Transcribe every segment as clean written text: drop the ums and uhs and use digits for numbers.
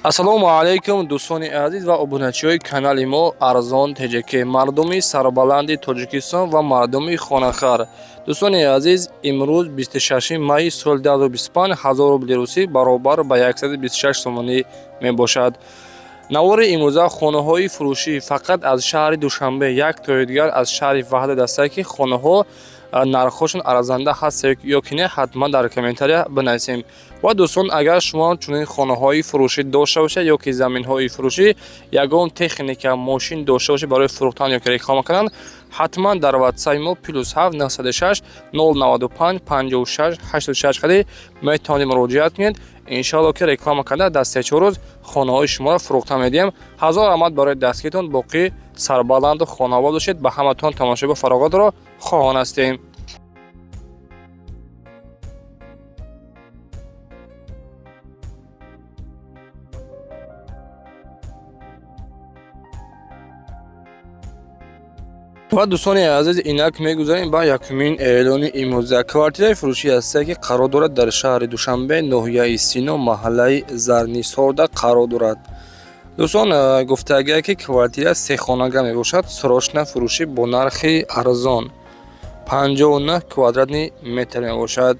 Ассалому алайкум, дӯстони азиз ва обуначиҳои канали мо Арзон ТЖК, мардуми сарбаланди Тоҷикистон ва мардуми хонахар. Дӯстони азиз, имрӯз 26 майи соли 2025, 1000 рубли русӣ баробар ба 126 сомонӣ мебошад. Навори имрӯза хонаҳои фурӯшӣ фақат аз шаҳри Душанбе, як тои дигар аз шаҳри Ваҳдат ҳастанд, ки хонаҳо нархҳошон арзанда ҳаст ё ки не, ҳатман дар комментария бинависем. Ва дӯстон, агар шумо чунин хонаҳои фурӯшӣ дошта бошед ё ки заминҳои фурӯшӣ, ягон техника, мошин дошта бошед барои фурӯхтан ё ки реклама кардан, ҳатман дар ватсапи мо +7 906 095 56 86 қади метавонед муроҷиат кунед. Иншоалло, ки реклама карда дар 3-4 рӯз хонаҳои шуморо фурӯхта медиҳем. Ҳазор раҳмат барои дастгиритон, боқӣ сарбаланду хонаобод бошед. Ба ҳаматон тамошои фароғатро хоҳон ҳастем. Ва дӯстони азиз, инак мегузарем ба якумин эълони имрӯза. Квартираи фурӯшӣ ҳастае, ки қарор дорад дар шаҳри Душанбе, ноҳияи Сино, маҳаллаи Зарнисорда қарор дорад. Дӯстон, гуфтагие, ки квартира сехонага мебошад, срочно фурӯшӣ бо нархи арзон, 59 квадратный метр мебошад.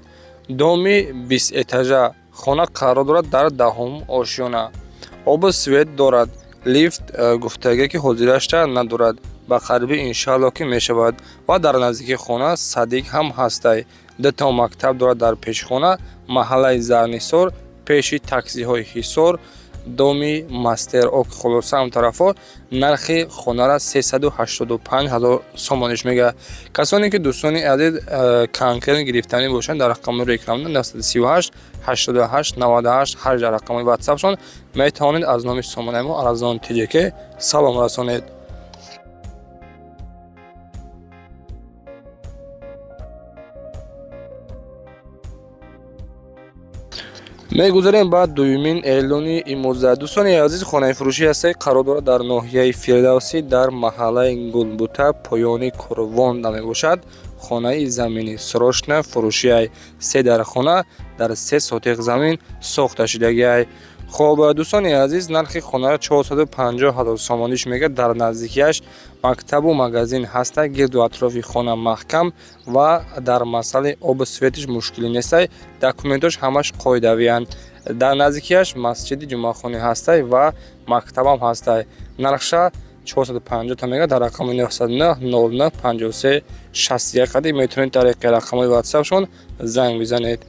Доми бистэтажа, хона қарор дорад дар даҳум ошёна, обу свет дорад, лифт гуфтагие, ки ҳозирашта надорад, ба қарибӣ иншаалло, ки мешавад. Ва дар наздикии хона садик ҳам ҳастай, дуто мактаб дорад дар пеши хона. Маҳаллаи Зарнисор, пеши таксиҳои Ҳисор, доми Мастер Ок. Хулоса, ҳам тарафҳо нархи хонара 385 ҳазор сомониш мега. Касоне ки, дӯстони азиз, конкретно гирифтанӣ бошанд, дар рақамҳои рекламна 938 88 98 8, дар рақамҳои ватсапшон метавонед аз номи сомонаи мо Арзон ТЖК салом расонед. Мегузарем ба дуюмин эълони имрӯза. Дӯстони азиз, хонаи фурӯшӣ ҳастае, қарор дорад дар ноҳияи Фирдавсӣ, дар маҳаллаи Гулбута, поёни Корвонда мебошад. Хонаи заминӣ срочно фурӯшиай, се дар хона дар 3 сотиқ замин сохта шудагиай. Хоб, дӯстони азиз, нархи хонаро 450 ҳазор сомониш мегӯяд. Дар наздикиаш мактабу магазин ҳаста, гирду атрофи хона маҳкам ва дар масъалаи обу светиш мушкилӣ нестай, документош ҳамаш қоидавиянд. Дар наздикиаш масҷиди ҷумъахонӣ ҳастай ва мактабам ҳастай. Нархша 450 та мегӯяд. Дар рақами 909 09 53 61 қади метавонед тариқи рақамҳои ватсапшон занг бизанед.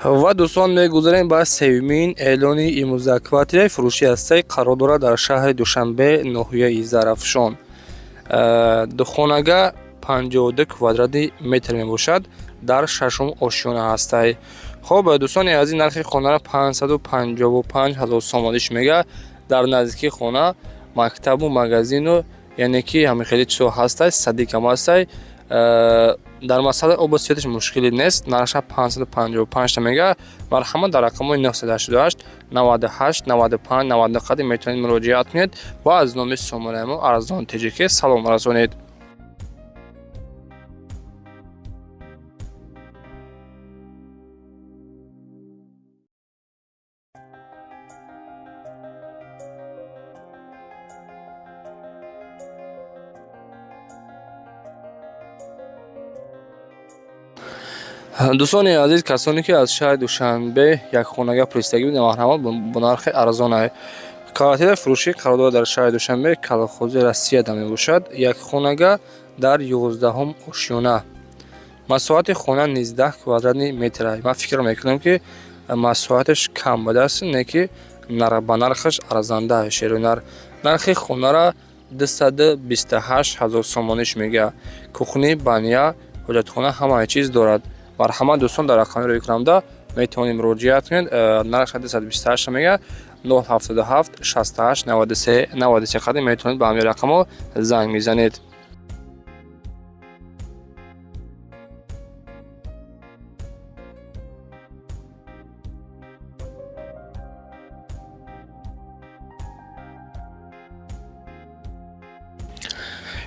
Ва дӯстон, мегузарем ба сеюмин эълони имрӯза. Квартираи фурӯшӣ ҳастае, қарор дорад дар шаҳри Душанбе, ноҳияи Зарафшон, духонага, 52 квадратный метр мебошад, дар шашум ошёна ҳастай. Хоб, дӯстони азиз, нархи хонаро 555 ҳазор сомониш мега. Дар наздикии хона мактабу магазину, яъне ки ҳамин хеле чизҳо ҳастай, садикам ҳастай. Дар масъалаи обу светаш мушкиле нест. Нархша 555 та мега. Марҳамат, дар рақамҳои 988 98 95 90 қади метавонед муроҷиат кунед ва аз номи сомонаи мо Арзон ТЖК салом расонед. Дӯстони азиз, касоне ки аз шаҳри Душанбе як хонага пурсидагӣ будем, марҳамат, бо нархи арзон. Квартираи фурӯшӣ қарор дорад дар шаҳри Душанбе, колхози Россияда мебошад, як хонага дар 11-ум ошёна, масоҳати хона 19 квадратный метр. Ман фикр мекунам, ки масоҳаташ кам будааст, не ки ба нархаш арзанда шерунар. Нархи хонара 228 ҳазор сомониш мега. Кухни, баня, ҳоҷатхона, ҳамаи чиз дорад. Марҳамат, дӯстон, дар рақами рӯи экранда метавонед муроҷиат кунед. Нархша 228 мега. 077 68 93 93 қади метавонед ба ҳамин рақамҳо занг мезанед.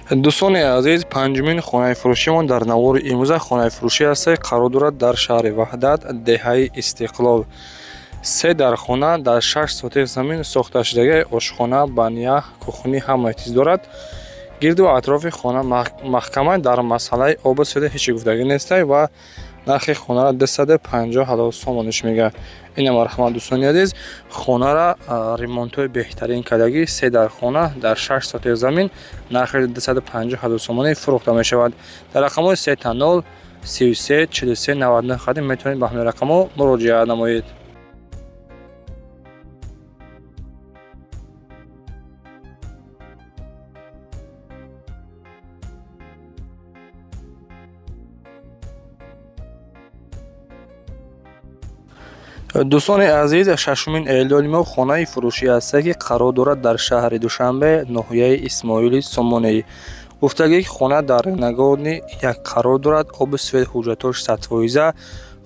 Дӯстони азиз, панҷумин хонаи фурӯшимон дар навори имрӯза хонаи фурӯшӣ ҳастад, қарор дорад дар шаҳри Ваҳдат, деҳаи Истиқлол. Се дархона дар 6 сотих замин сохташудагӣ, ошхона, баня, кухня ҳамаи чиз дорад. Гирду атрофи хона маҳкама, дар масъалаи обу свет ҳечи гуфтагӣ нестай ва нархи хонаро 250 000 сомониш мегӯяд. Ина, марҳамат, дӯстони азиз, хонара ремонтҳои беҳтарин кардагӣ, се дархона дар 6 сотих замин, нархи 250 000 сомонӣ фурӯхта мешавад. Дар рақамҳои 000 33 43 99 қадим метавонед ба ҳамин рақамҳо муроҷиат намоед. Дӯстони азиз, шашумин эълони мо хонаи фурӯшӣ ҳастад, ки қарор дорад дар шаҳри Душанбе, ноҳияи Исмоили Сомонӣ. Гуфтагӣ, хона дар Нагорный як қарор дорад, обу свет, ҳуҷҷатҳош 100%.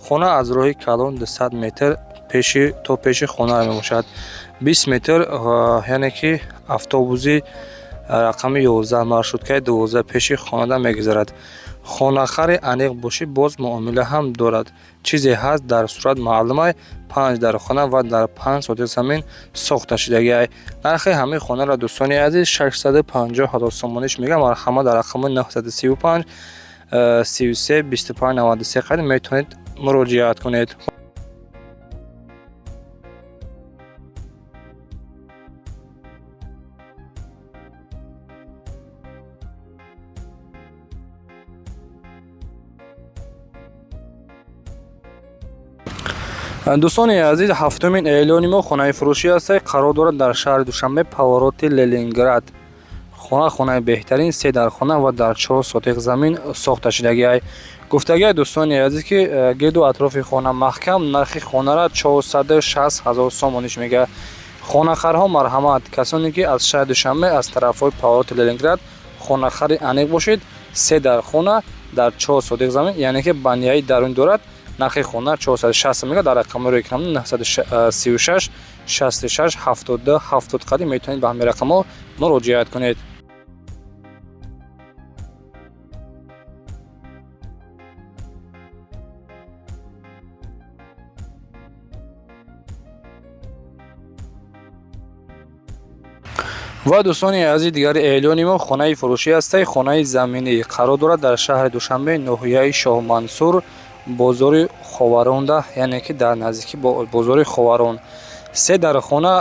Хона аз роҳи калон 200 метр пеши то пеши хона мебошад, 20 метр, яъне ки автобуси рақами 11, маршруткаи 12 пеши хонада мегузарад. Хонахари аниқ бошӣ, боз муомила ҳам дорад, чизе ҳаст, дар сурат маълумай. Панҷ дархона ва дар 5 сотих замин сохта шудагиай. Нархи ҳамаи хонаро, дӯстони азиз, 650 000 сомониш мегӯям. Марҳамат, дар рақами 935 33 25 93 қадим метавонед муроҷиат кунед. Дӯстони азиз, ҳафтумин эълони мо хонаи фурӯшӣ ҳастад, қарор дорад дар шаҳри Душанбе, повороти Ленинград. Хона хонаи беҳтарин, се дархона ва дар 4 сотих замин сохта шудагиай. Гуфтагиай, дӯстони азиз, ки гирду атрофи хона маҳкам, нархи хонара 460 000 сомониш мегӯяд. Хонахарҳо, марҳамат, касоне ки аз шаҳри Душанбе, аз тарафҳои повороти Ленинград хонахари аниқ бошед, се дархона дар 4 сотих замин, яъне ки баняи дарун дорад. Нархи хона 460 мега. Дар рақамҳои экран 936 66 72 70 қадим метавонед ба ҳамин рақамҳо муроҷиат кунед. Ва, дӯстони азиз, дигари эълони мо хонаи фурӯшӣ ҳастад. Хонаи заминӣ қарор дорад дар шаҳри Душанбе, ноҳияи Шоҳмансур, бозори Ховаронда, яъне ки дар наздикӣ бозори Ховарон. Се дархона,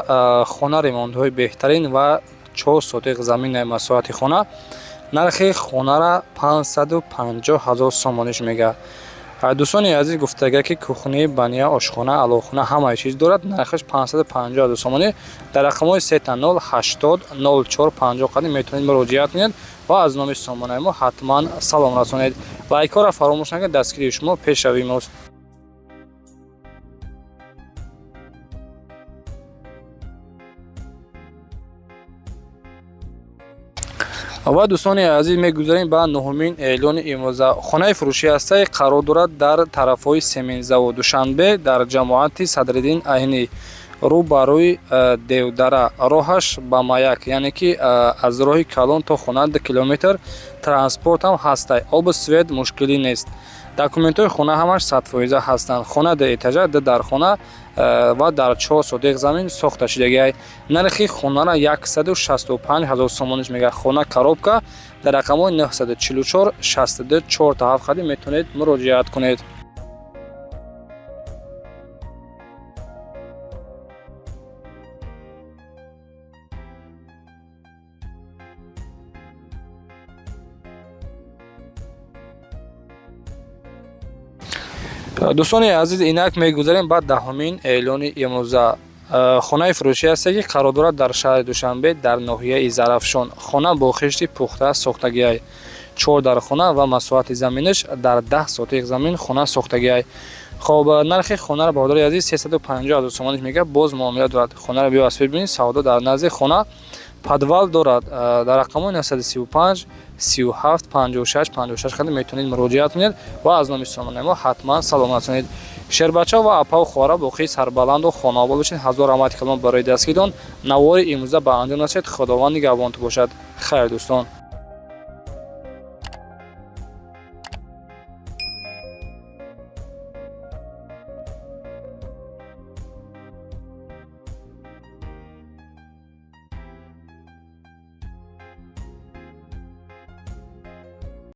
хона ремонтҳои беҳтарин ва 4 сотих замин масоҳати хона. Нархи хонара 550 000 сомониш мегӯяд. Дӯстони азиз, гуфтага, ки кухня, баня, ошхона, аловхона ҳамаи чиз дорад. Нархаш 550 000 сомонӣ. Дар рақамҳои 000 80 04 50 қадим метавонед муроҷиат кунед ва аз номи сомонаи мо ҳатман салом расонед. Лайкҳоро фаромӯш накунед, дастгирии шумо пешравии мост. Ва, дӯстони азиз, мегузарем ба нуҳумин эълони имрӯза. Хонаи фурӯшӣ ҳастае, қарор дорад дар тарафҳои Сементзавод, Душанбе, дар ҷамоати Садриддин Айнӣ, рӯ ба рӯи Девдара, роҳаш ба Маяк, яъне ки аз роҳи калон то хона 2 километр, транспорт ҳам ҳастай, обу свет мушкилӣ нест. Документҳои хона ҳамаш 100% ҳастанд. Хона ду этажа, ду дархона ва дар 4 сотих замин сохта шудагиай. Нархи хонара 165 000 сомониш мегӯяд. Хона коробка. Дар рақамҳои 944 62 4 7 қадим метавонед муроҷиат кунед. Дӯстони азиз, инак мегузарем ба даҳумин эълони имрӯза. Хонаи фурӯшӣ ҳасте, ки қарор дорад дар шаҳри Душанбе, дар ноҳияи Зарафшон. Хона бо хишти пухта сохтагиай, чор дархона ва масоҳати заминаш дар 10 сотих замин хона сохтагиай. Хоб, нархи хонаро, бародари азиз, 350 000 сомониш мегӯяд, боз муомила дорад. Хонаро биё аз бибинед. Савдо дар назди хона, подвал дорад. Дар рақамҳои 935 37 56 56 қадим метавонед муроҷиат кунед ва аз номи сомонаи мо ҳатман салом расонед. Шербача ва апаву хоҳара, боқии сарбаланду хонаобод бошед. Ҳазор раҳмати калом барои дастгиритон. Навори имрӯза ба анҷом расид. Худованд нигаҳбонтон бошад. Хайр, дӯстон.